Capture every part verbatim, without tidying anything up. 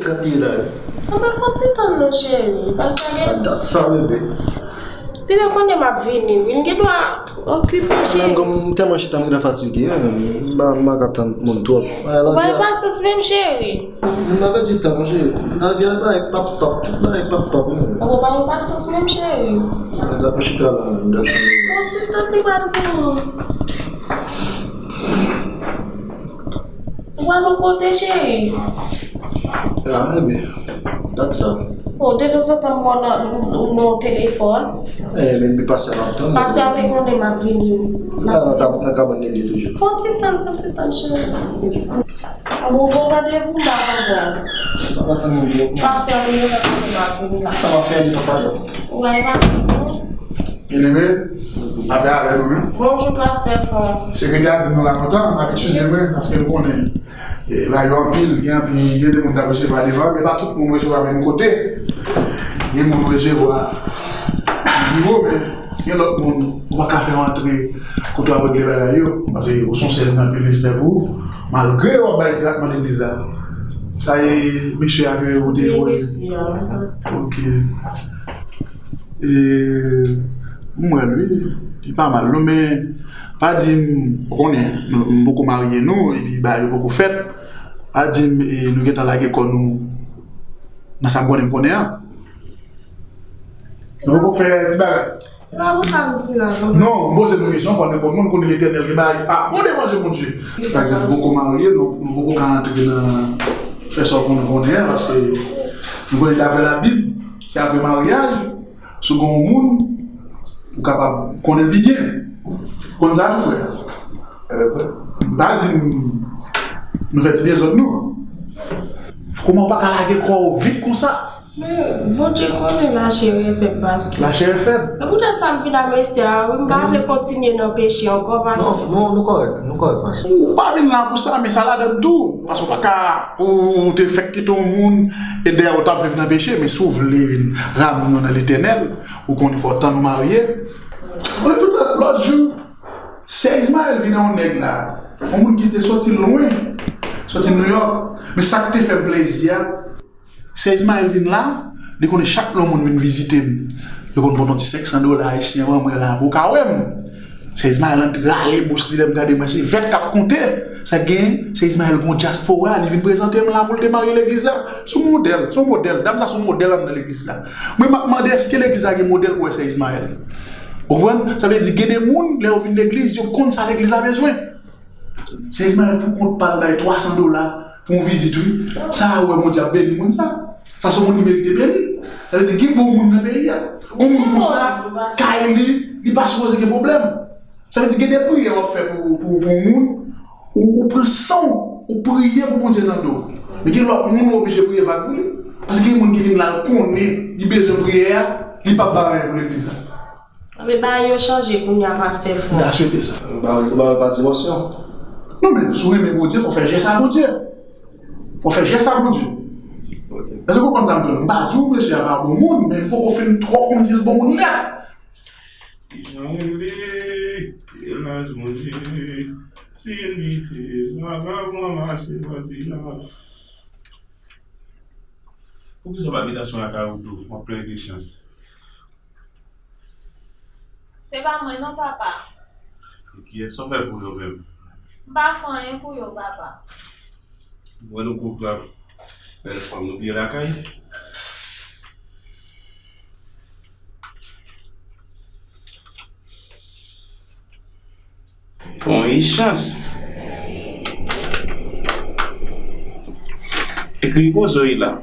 Kote l ye la? Anben, fò ti tann non, cheri. Pastè gen... A dat sa, bebe. Li te konnen m ap vini, wi. M gen dwa okipe, cheri. Menm kòm m tèlman chita, m gentan fatige, wi, menm. M pa, m pa ka tann moun twòp. Ou pa gen pasyans menm, cheri. M pa pèdi tan, cheri. Lavi a bay pap pap, tout bagay pap pap, wi, menm. Ou pa gen pasyans menm, cheri. Nèg la pa chita la, menm, dat sa. Fò ti tann, li pral vini. Ou pral yon kote, cheri? A, ebyen, dat sa. O, detanzantan m wè w nan, ou nan telefòn. Ebyen, m pase la ap tann. Pastè a te konnen m ap vini. A, nan kab-, nan kabann li ye toujou. Fò ti tann, fò ti tann, cheri. A bon, bon randevou m pa konprann. M pa tann moun twòp, non. Pastè a te konnen m ap vini la. Sa m ap fè, li pa padon. Ou pa gen pasyans, non? Byeneme, m ap avè nou menm. Bonjou, pastè Fon. Sekretè a di nou la lontan, m ap eskize mwen, paske nou konnen, e, bagay yo anpil, gen anpil, gen de moun k ap resevwa devan, men pa tout moun resevwa menm kote. Gen moun resevwa nan biwo, men gen lòt moun, ou pa ka fè antre kote w ap regle bagay yo, paske ou se yon sèl, gen anpil respè pou ou, malgre w ap bay tretman legliz la. Sa e mesye a ke ou te voye? Wi, mesye a, wi, pastè. Ok. E, m wè l, wi. Li pa mal, non, men pa di m, ou konnen, nou, m poko marye, non, epi bagay yo poko fèt. Pa di m, e, nou gentan lage kò nou nan sa m konnen m konnen an. Nou poko fè ti bagay. E pa pou sa m vin la, non. Non, m poze nou kesyon, fò n reponn, nou konnen Letènèl gen bagay ki pa bon devan je Bondye. Pa egzanp, nou poko marye, nou, nou poko ka antre nan fè sa w konnen konnen an, paske nou konnen daprè Labib, se apre maryaj, si w gen yon moun, ou kapab konnen l pi byen. Konn sa tou, frè? M pa di n, nou fè ti dezòd, non. Kòman w pa ka lage kò w vit konsa? Men, Bondye konnen lachè e fèb, pastè. Lachè e fèb. E poutèt sa m vin a mesye a, wi, m pa vle kontinye nan peche ankò, pastè. Non, non, nou kòrèk, nou kòrèk, pastè. Ou pa vin la pou sa, men sa ladann tou. Paske w pa ka, ou, ou te fèk kite yon moun, e dèyè ou t ap viv nan peche, men si w vle vin ramne w nan Letènèl, ou konnen fò w tann ou marye. Men poutèt lòt jou, sè Ismaël vin yon nèg la, yon moun ki te soti lwen, soti Nouyòk. Men sa k te fè m plezi a, sè Ismaël vin la, li konnen chak lè yon moun vin vizite m, yo konn pote yon ti senk san dola ayisyen ban mwen la pou w ka wè m. Sè Ismaël antre rale bous li, lè m gade mwen se vèt k ap konte. Sa k genyen, sè Ismaël gen yon dyaspora, li vin prezante m la pou l te marye legliz la. Se yon modèl, se yon modèl. Dam sa se yon modèl anndan legliz la. Mwen m ap mande èske legliz la gen modèl pou wè sè Ismaël. Ou konprann? Sa vle di gen de moun, lè yo vin legliz, yo konn sa legliz la bezwen. Sè Ismaël pou kont pa l bay twa san dola pou yon vizit, wi. Sa a, ou wè Bondye ap beni moun sa. Sa se yon moun ki merite beni. Sa vle di gen bon moun nan peyi a. Yon moun konsa, kay li, li pa sipoze gen pwoblèm. Sa vle di gen de priyè w ap fè pou, pou, pou yon moun, ou, ou pran san w, ou priye pou Bondye tande w. Men gen lòt moun ou oblije priye vag pou li. Paske gen moun ki vin la, l konnen li bezwen priyè a, li p ap bay anyen pou legliz la. Anben, bagay yo chanje kounye a, pastè Fon. M ta swete sa. Ou ba, ou ba yo pa dimansyon. Non, men si w renmen Bondye, fò w fè jès a Bondye. Fò w fè jès a Bondye. Ok. Èske w konprann sa m di w? M pa di w mesye a pa bon moun, men m poko fin twò konn si l bon moun nèt. Kijan ou ye, Elaj Bondye? Si enmi te vagabon, mache pati la. Poukisa w pa abite sou lakay ou tou? W ap plenyen de chans. Se pa mwen non, papa. E kiyès w fè pou yo menm? M pa fè anyen pou yo, papa. Mwen nou koup la. Bèl fanm nou byen lakay. Bon, Ichans. Ekri pou Zoila.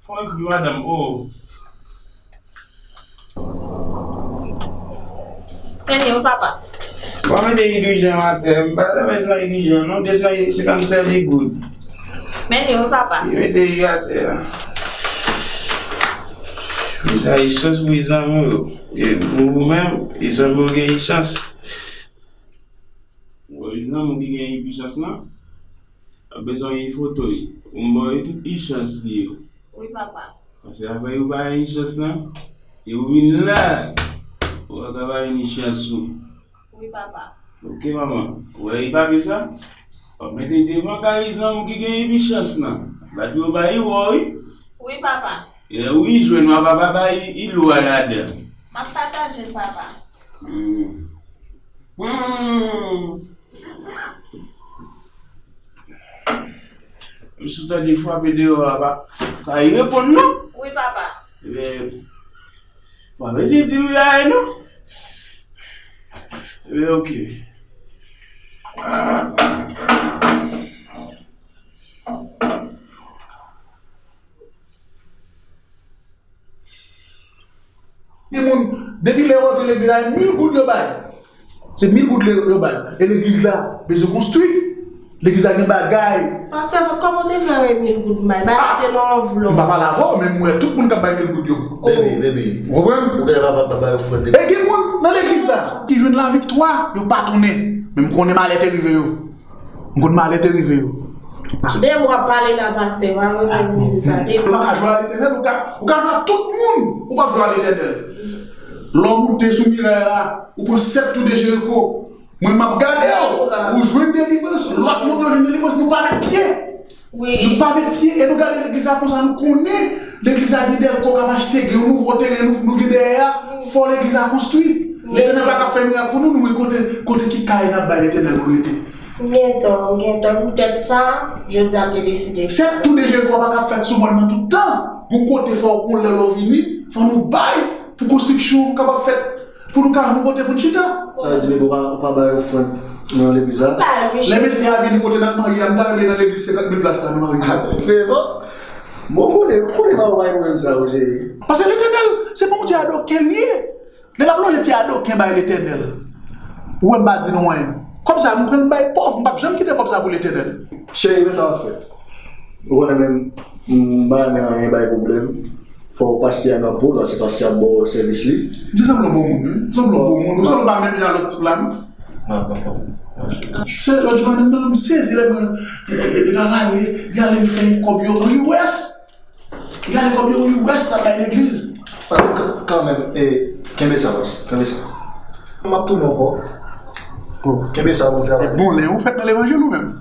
Fò ekri madanm, o. Mete yon papa. Bon, mete ilijan atè. M pa ta bezwen ilijan, non. De san senkant sèl li goud. Mete yon papa. Mete li atè a. Mete Ichans pou zanmi yo. E pou ou menm, zanmi yo gen Ichans. Ou wè zanmi ki gen Ichans lan? Ap bezwen yon foto, wi. Ou m ba yo tout Ichans li yo. Wi, papa. Paske apre yo ba Ichans lan, e ou vin la. Ou wè ka pa vini chans ou. Wi, papa. Ok, manman. Ou wè e papye sa? W ap mete devan kay zanmi w ki gen epi chans lan. Bat yo bay wò, wi. Wi, papa. E wi, jwenn w a papa bay i lwa ladan. M ap pataje l, papa. Hmm. Hmm. M sou tande frape deyò a, pa, pa reponn non. Wi, papa. Ebyen, pa bezwen di wi a non. Ebyen, ok. Gen moun, depi lè yo rantre legliz la, e mil goud yo bay. Se mil goud yo, yo bay. E legliz la bezwen konstwi. Legliz la gen bagay. Pastè, kòman w te fè wè mil goud m bay? Bay mete nan anvlòp. M pa pale avè w, men m wè tout moun k ap bay mil goud yo. Baby, baby. Ou konprann? Ou genlè pa, pa, pa bay ofrann. E gen moun nan legliz la ki jwenn laviktwa, yo pa tounen. Men m konnen malè te rive yo. M konn malè te rive yo. De mwa pale la, pastè, pa mwen menm di sa, de mwa. Ou pa ka jwe a Letènèl, ou ka, ou ka jwe a tout moun, ou p ap jwe a Letènèl. Lè w moute sou miray la, ou pran sèt tou de Jeriko. Mwen, m ap gade w, ou jwenn delivrans, lòt moun yo jwenn delivrans, nou pa met pye. Wi. Nou pa met pye, e nou gade legliz la konsa, nou konnen legliz la gen dèlko k ap achte, gen yon nouvo teren nou, nou gen dèyè a, fò legliz la konstwi. Wi. Letènèl pa ka fè mirak pou nou, nou men kote, kote ki kay n ap bay Letènèl pou rete. Ou gen tò, ou gen tò. Poutèt sa, jodi a m te deside. Sèt tou de Jeriko pa ka fèt sou mòn nan tout tan. Gon kote fò ou konn lè lè w vini, fò nou bay pou konstriksyon kapab fèt, pou nou ka jwenn kote pou n chita. Sa vle di, bebe, ou pa, ou pa bay ofrann nan legliz la? Bay, wi. Lè mesye a vini kote n ap marye a, m ta renmen nan legliz senkant mil plas la, nou marye. Ah, men bon, bon, konnen, konnen pa ou bay pwoblèm sa yo, cheri. Paske Letènèl, se Bondye a doke l ye. Lè l ap lonje ti adoken bay Letènèl, ou wè m pa di nou anyen. Kòb sa, m pran l m bay pòv, m p ap janm kite kòb sa pou Letènèl. Cheri, men sa w ap fè. Ou konnen menm, m pa renmen anyen bay pwoblèm. Fò pastè a nan pou l, paske pastè a ap ba w sèvis li. Di sanble yon bon moun, wi. Sanble yon bon moun. Ou sanble pa menm jan lòt tip la, non? Se lòt jou a menm nan, m sezi lè mwen, e, e, e, rale, rale m fè kòb yo an U S. Gade kòb yo, wi, wès la bay legliz. Pastè, kanmenm, e, kenbe sa, pastè, kenbe sa. M ap tounen ankò. Oh. Kenbe sa, bon travay. E bon, lè ou fèt nan levanjil ou menm?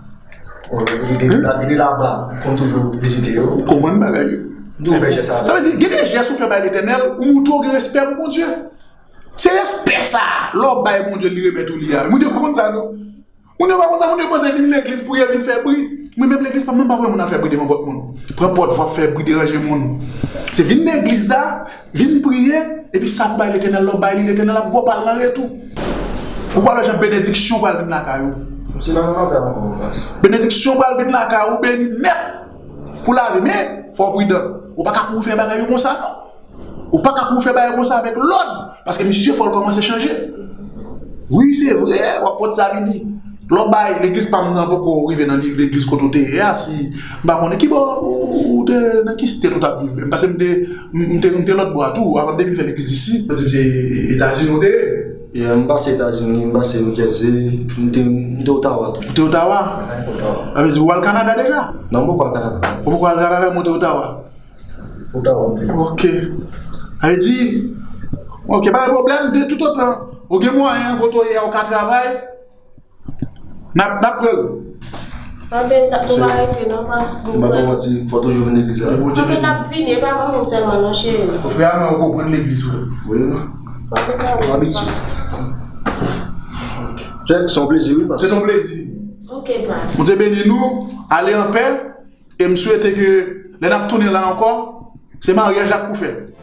Oh, depi, depi la, depi laba, m konn toujou vizite yo. Ou konprann bagay yo. Di ou fè jès sa. Sa vle di, gen de jès ou fè bay Letènèl, ou montre ou gen respè pou Bondye. Se respè sa, lè w bay Bondye, li remèt ou li a. Moun yo pa konn sa, non. Moun yo pa konn sa, moun yo panse vin legliz, priye, vin fè bri. Mwen menm legliz pa m nan, m pa voye moun al fè bri devan pòt moun. Pran pòt, w ap fè bri, deranje moun. Se vin legliz la, vin priye, epi sa pou bay Letènèl, lè w bay li, Letènèl ap ba w pa l nan retou. Ou pral wè jan benediksyon pral vin lakay ou. Se nan mantè ankò, pastè. Benediksyon pral vin lakay ou, beni nèt pou lavi, men fò w pridan. Ou pa ka kouri fè bagay yo konsa, non. Ou pa ka kouri fè bagay konsa avèk lòd, paske misye fò l kòmanse chanje. Wi, se vre, w ap pot sa vini. Lè w bay, legliz pa m nan poko rive nan li, legliz kote w te ye a, si m pa konnen ki bò ou, ou, ou te, nan ki state ou t ap viv menm. Paske m te, m, m te, m te lòt bò a tou, avan m te vin fè legliz isit. Ou di m se Etazini ou te ye? Yeah, m pase Etazini, m pase New Jersey, m te, m te Ottawa tou. Ou te Ottawa? Wi, Ottawa. Sa vle di ou al Kanada deja? Non, m poko al Kanada. Ou poko al Kanada, men w te Ottawa? Ou ta wè. Ok. Sa vle di, ok, pa gen pwoblèm, de tout otan, ou gen mwayen, kote w ye a, ou ka travay, n ap, n ap prè w. Anben, n ap, nou pa rete non, pas, m pa ba w manti, fò toujou vin legliz la. Anben, n ap vini, e pa mwen menm sèlman non, cheri. Ou fè a, men ou konprann legliz, frè. Wi. Anben, n ap vini, pas. Se, se yon plezi, wi, pas. Se yon plezi. Ok, pas. Bondye beni nou, ale anpè. E m swete ke lè n ap tounen la ankò, se maryaj la k pou fèt.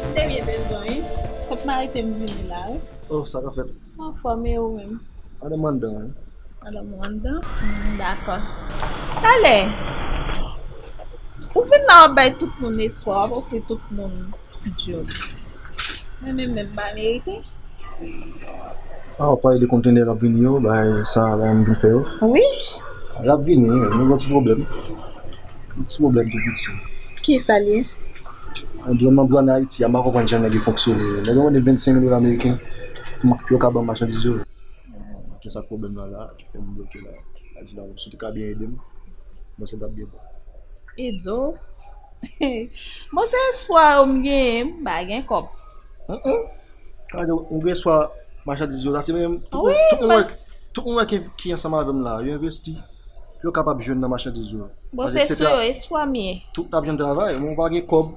M te byen bezwen, wi. Kot marite m vini la, wi. Oh, sa ka fèt? Anfòm, e ou menm? Madanm anndan, wi. Madanm ou anndan? Hmm, dakò. Talè. Ou vin la w ap bay tout moun espwa, w ap ofri tout moun djòb. Mwen menm, menm m pa merite. A, w ap pale de kontenè k ap vini yo, bay sa la m vin fè yo. Wi. Y ap vini, wi, nou gen yon ti pwoblèm. Yon ti pwoblèm tou piti. Kisa l ye? Anviwònman dwàn Ayiti a, m pa konprann jan nèg yo fonksyone. Nèg yo mande m vennsenk mil dola ameriken pou m, yo ka ban m machandiz yo. Kisa k pwoblèm nan la, ki fè m bloke la? A di la, si w te ka byen ede m, mwen se t ap byen bon. Ede w? Bon, se espwa yo m genyen, m pa gen kòb. Sa vle di, ou gen espwa machandiz yo la, se menm, tout moun, tout moun wè, tout moun wè ki, ki ansanm avè m la, yo envesti, yo kapab jwenn nan machandiz yo. Bon, se sou yo espwa m ye. Tout ap jwenn travay, men w pa gen kòb.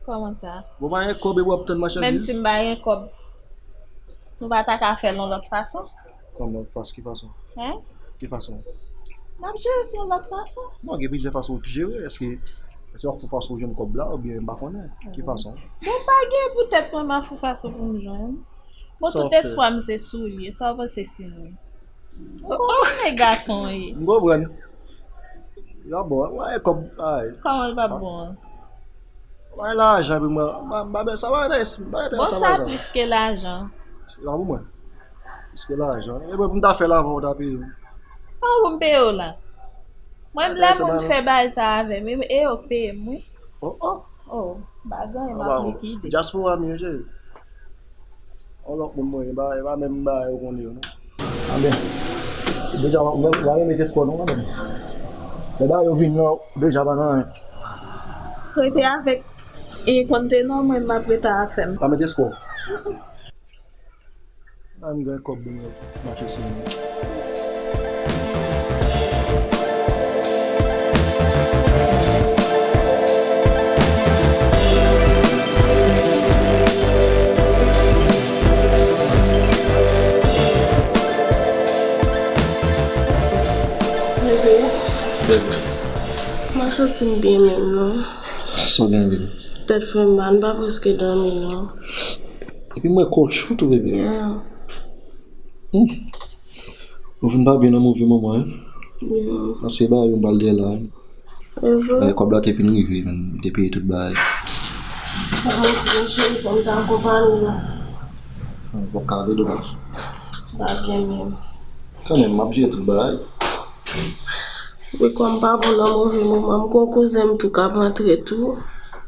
Kòman sa? Bon, w pa gen kòb epi w ap tann machandiz? Menm si m pa gen kòb, nou pa ta ka fè l yon lòt fason? Kòman? Fas-, ki fason? Hen? Ki fason? N ap jere sou yon lòt fason. Non, gen plizyè fason pou jere. Èske, èske w ap fè fason w jwenn kòb la oubyen m pa konnen? Ki fason? Bon, m pa gen poutèt mwen m ap fè fason pou m jwenn. Bon, tout espwa m se sou li. Sa w panse si nou? Ou konprann e gason ye. M konprann. L ap bon, mwen gen kòb, ay. Kòman l p ap bon an? Bay lajan epi mwen, ba, ba, sa bay entèrès, bay entèrès. Bon, sa bay sa. Plis ke lajan. Se pa pou mwen. Plis ke lajan. E mwen, pou m ta fè l avan, ou ta peye m. Kòman pou m peye w la? Mwen, lè moun fè bagay sa avè m, e yo k peye m, wi. Oh, oh. Oh, bagay, m ap likide. Dyaspora m ye, cheri. Yon lòt moun mwen, e pa, e pa menm bagay ou konnen yo, non. Anben, deja, mwen, mwen, mwen remete espwa nou, anben. Lè bagay yo vin nan, deja pa nan anyen. Rete avèk, e, kontenè mwen, m ap rete afè m. Pa mete espwa. A, m gen kòb mwen mache sou mwen. Bebe. Bebe. M pa santi m byen menm non. Sa w gen, bebe? Tèt fè m mal, m pa prèske dòmi non. Epi m wè kò w cho tou, bebe. Yeah. Hmm. Ou vin pa byen nan move moman, wi. Yeah. Paske ba yo m pral dèyè la, wi. E vre? Bagay kòb la te fin rive, men m te peye tout bagay. Pa manti non, cheri, fò m ta akonpaye w. Ah, w ap ka ale domaj. Pa gen menm. Kanmenm, m ap jere tout bagay. Wi, kòm pa bon nan move moman, m gon kouzen m tou k ap antre tou.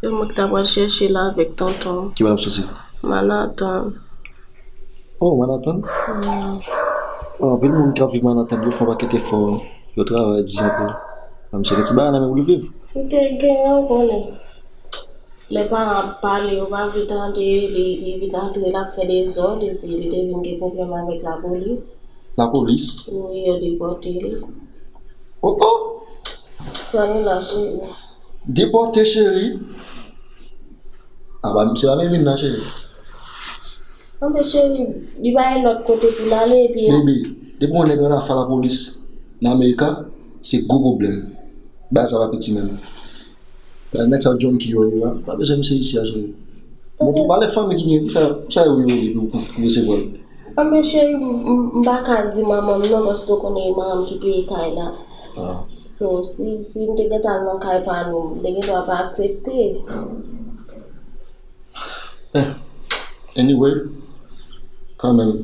E mwen ki ta pral chèche l avèk tonton. Ki bò l ap soti? Manhattan. Oh, Manhattan? Wi. Oh, anpil moun k ap viv Manhattan, yo fè yon pakèt efò, yo travay di anpil. Menm si gen ti bagay nan men pou li viv. Li te gen, ou konnen. Lè paran ap pale, yo pa vle tande, li, li vin antre, l ap fè dezòd, epi li te vin gen pwoblèm avèk lapolis. Lapolis? Wi, yo depòte li. Oh, oh! Sa gen la, cheri. Depòte, cheri? A, pa, se pa menm vin nan, cheri. Anben, cheri, li pa gen lòt kote pou l ale, epi... Baby, depi yon nèg ann afè lapolis nan Amerika, se gwo pwoblèm. Bagay sa pa piti menm. Nèg sa yo junkie yo ye, pa bezwen misye isi a, cheri. Bon, pou pale fanmi ki gen, sa, sa yo ye pou, pou, pou resevwa l. Anben, cheri, m, m, m pa ka di manman m non, paske ou konnen e manman m ki peye kay la. Ah. So, si, si m te gentan al nan kay pa nou, m te gendwa pa aksepte. Eh, anyway, kanmenm,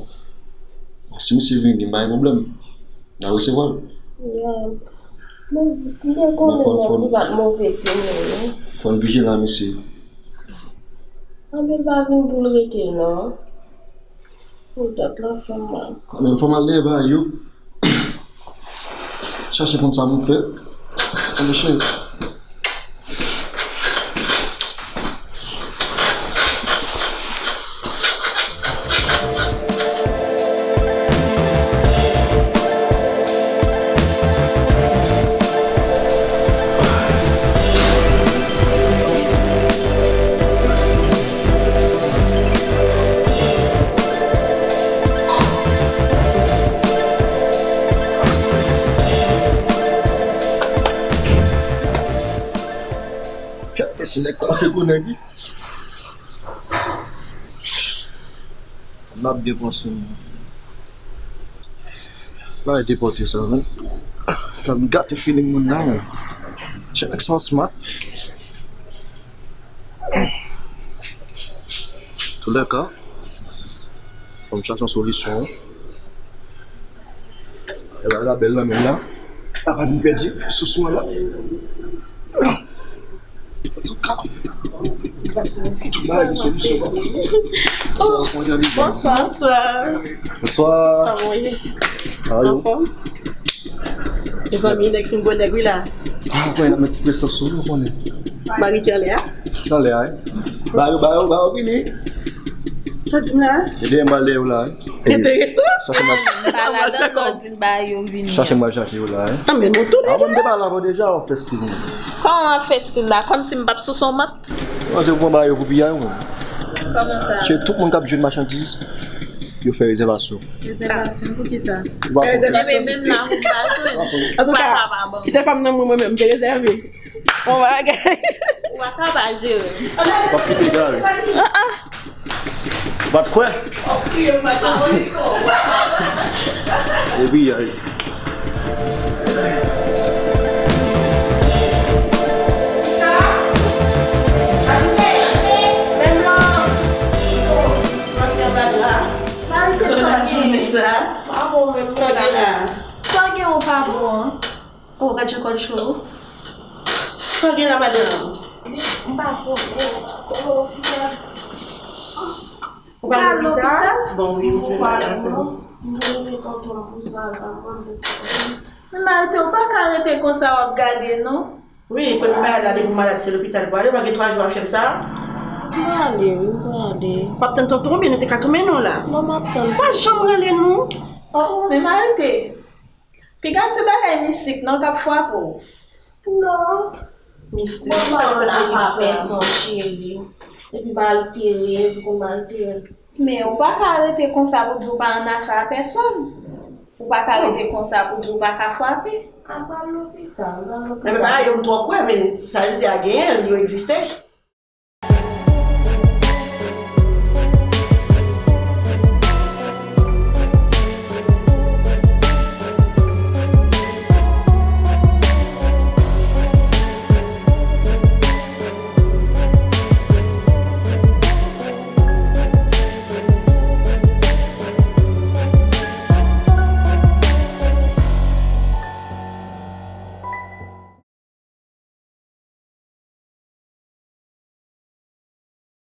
si misye vini, m pa gen pwoblèm. N a resevwa l. Yeah. Men, m te konnen nèg li pa t move timoun, non. Fò n vijilan, mesye. Anben, l pa vin pou l rete, non. Pou tèt la fè m mal. Kanmenm, fò m al dèyè bagay yo. Chache konn sa pou m fè. Tande, cheri. Pyat, mesye, nèg kòmanse gwo nèg, wi. M ap byen pran swen mwen. Bagay depòte sa, men. Fè m gate feeling moun nan, men. Chèk nèg sa smart. Toulèka, fò m chache yon solisyon. E la, la bèl nan men la. A pa vin pèdi sou swen la. Antouka, tout bagay gen solisyon. Bonswa. Bonswa. Bonswa. Kòman w ye? How are you? Anfòm? Mezanmi, nèg fin gwo nèg wi la. Ah, mwen la met ti presyon sou nou, konnen. Mari ki anlè a? Ki anlè a, wi. Ba yo, ba yo, ba yo vini. Sa di m la? E dèyè m ba dèyè yo la, wi. Enteresan. Chache m a. Ba ladan lò di l ba yo vini. Chache m al chache yo la, wi. Ah, men nou tou deja. Ah, bon, m te pale avè w deja, w ap fè stil. Kòman w ap fè stil la? Kòmsi m p ap sou son mant? Non, se pou mwen ba yo pou piyay ou menm. Kòman sa? Se tout moun k ap jwenn machandiz, yo fè rezèvasyon. Rezèvasyon pou ki sa? Ou pa konprann. Rezèvasyon. Ebyen, menm la, pou m pa jwenn. Antouka, kite pa m nan mwen, mwen menm, m te rezève. Bon bagay. Ou pa ka pa jere. Ou p ap kite gare. Ah, ah. Ou pa t kwè? Epi, ay. Sa gen ou pa bon. Oh, gad jan kòl cho. Sa gen la, madanm? M pa pran, oh, oh, fiyèv. Ou pa lopital? Bon, wi, m di lopital. M rele tonton pou sa, l pa mande. Men Marite, ou pa ka rete konsa w ap gade, non. Wi, premye bagay la, depi w malad, se lopital pou ale, ou pa gen twa jou a fyèv sa? M prale, wi, m prale. W ap tann tonton oubyen nou te ka toumen non la? Non, m ap tann. Pa janm rele nou. Oh, men Marite. Piga se bagay mistik non k ap frape w. Non. Mistik. Bon, sa pa ann afa pèsòn, cheri. Epi Marie Thérèse, bon, Marie Thérèse. Men ou pa ka rete konsa pou di w pa ann afa pèsòn. Ou pa ka rete konsa pou di w pa ka frape. A, pral lopital, pral lopital. Nan men bagay yo m twò kwè, men sa yo di a genyen l, yo egziste.